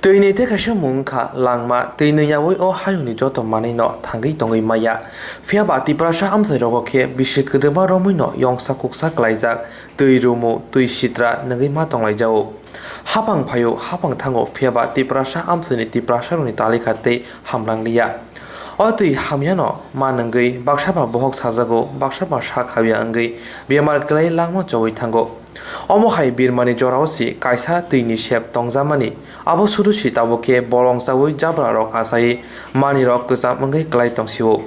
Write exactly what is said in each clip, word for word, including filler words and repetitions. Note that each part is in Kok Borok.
Twi ni tei kaisa mung wngkha langma, twi nwi yaui o hayungni joto manwino thangwi tongwi maya. Phiya ba Tiprasa amchai rogo khe bisi kwdwma romwino yongsa kuksa klaijak, twi rumu, twi sitra nungwi ma tonglaijao. Hapang phaio, hapang thango, phiya ba Tiprasa amchaini Tiprasa rokni talikha tei hamlang liya. O twi hamyano ma nungwi baksa ba bohok sajago, baksa ba sak hamya wngwi bemar kwlai langma chowi thango. Omo hai birmani jorao si kaisa twi ni sep tongjamani, abo sudu si tabuk khe bolong chawi jabra rok achai manwi rok kwcham wngwi kwlai tong sio.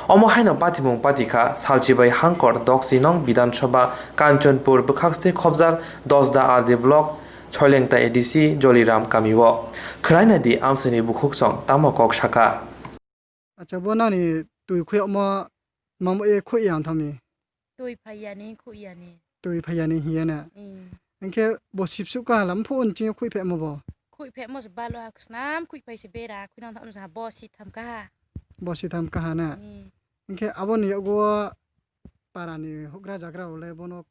Omo haino patimung patikha salchi bai hangkor Dokchinong Bidhan Sabha Kanchanpur bwkhak ste khobjak Dosda R D block Soilengta A D C Joliram kamio. Khwnaina di amchaini bukhuk song tamo kok sakha. Acha, bo nani twi khuyokma mamo e khuyang thami? Twi phaiyani, khuyani. Twi phaiyani hiyana? Mm. Hwnkhe bo sipsuk kaha lam phu unchi khuyphemo bo? Khuyphemo se balo ha snam khuyphai se bera, khuyna thamo sa bo si tham kaha. Bo si tham kaha na? Mm. Hwnkhe aboni yago parani hugra jagra rok le bono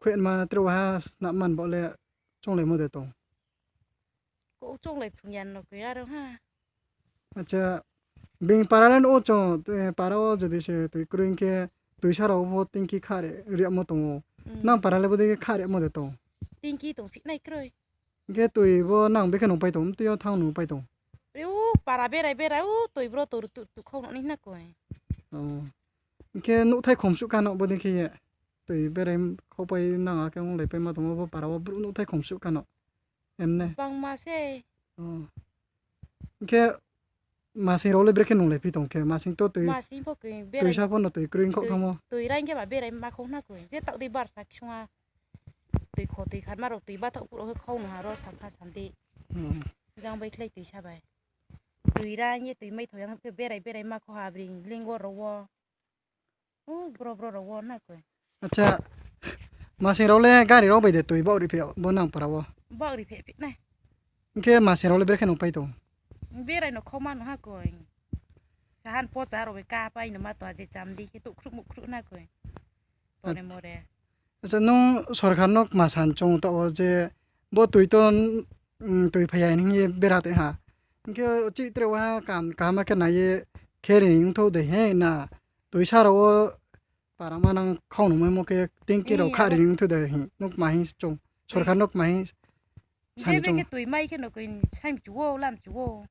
khuyma tre waha snam man bo le chonglai mo de tong. Ko chonglai phung yan no khe aro ha. Acha, bini para le no chong, eh, para o jodi se twi kwrwi hwnkhe twi sara o bo tingki kha re, riya mo tongo. Mm. Nang para le bo de kha re mo de tong. Tingki tong phi nai kwrwi. Hwnkhe twi bo nang bekhe nung pai tong, twi o thang nung pai tong. Re o para berai berai o twi bro toru tu, tu khau nani na koi. Oh. Hwnkhe nuk thai khom suk kha no bo de khe ye. Twi berai khau pai nang a khe wng lai pai ma tongo bo para o bru nuk thai khom suk kha no. Emne? Bangma se. Oh. Hwnkhe masing rok le brekhe nung lai phi tong khe? Masing to twi, masing bo khe twi berai sa phano twi kwrwi wngkhok twi, thangmo. Twi raing khe ba berai ma khok na koi. Je tak di bar sa khe sunga. Twi kho twi khan ma rok twi bathok phuru khe khok nung ha ro sam kha sam di. Hmm. Jang bai khlai twi sa bai. Twi raing ye twi mai thok yang khe berai berai ma kho ha bring lingor rok wo. O bro bro rok wo na koi. Acha, masing rok le gari rok bai de twi bok ri phi bo nang para o. Bok ri phi phi na. Hwnkhe masing rok le brekhe nung pai tong. Berai no khoma no ha koi. Sahan pocha rok ka pai no ma to je cham di khe tu khruk muk khruk na koi. Tore more. Acha, nung sorkar no kma san chong ta o je bo twi to, mm, twi phai ya hinwi bera te ha. Hwnkhe o chi tre wa kam, kam khe nai ye khe ri wngthok de he na. Twi sara o para ma nang khau nung mai mo khe tingki rok kha ri wngthok de he. Nuk ma hi chong. Sorkar nuk ma hi san chong. Twi mai khe no koi sai mchu o, lam chu o.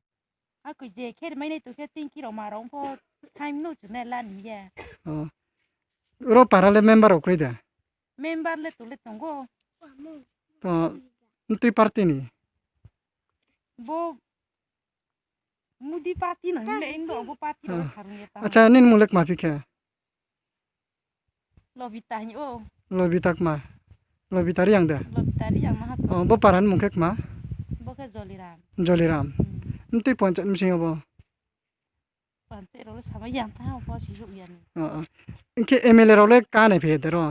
A koi je khe ri mai nai to khe tingki rok ma rok pho sai mnu chu ne la ni ya. Oh. Ro para le member rok kwrwi da? Member le tole tongo. To, ntwi party ni? Bo Modi party no himle indo bo party ro sarung ya ta. Acha, nini mung le kma phi khe? Lobita hini o. Lobita kma? Lobita Riyang de? Lobita Riyang maha. Oh, bo paran mung khe kma? Bo khe Joliram. Joliram. Hmm. Ntwi panchayat msing obo? Panchayat rok le sama yang tha obo si suk yani. Oh, oh. Hwnkhe M L A rok le ka nai phi de ro?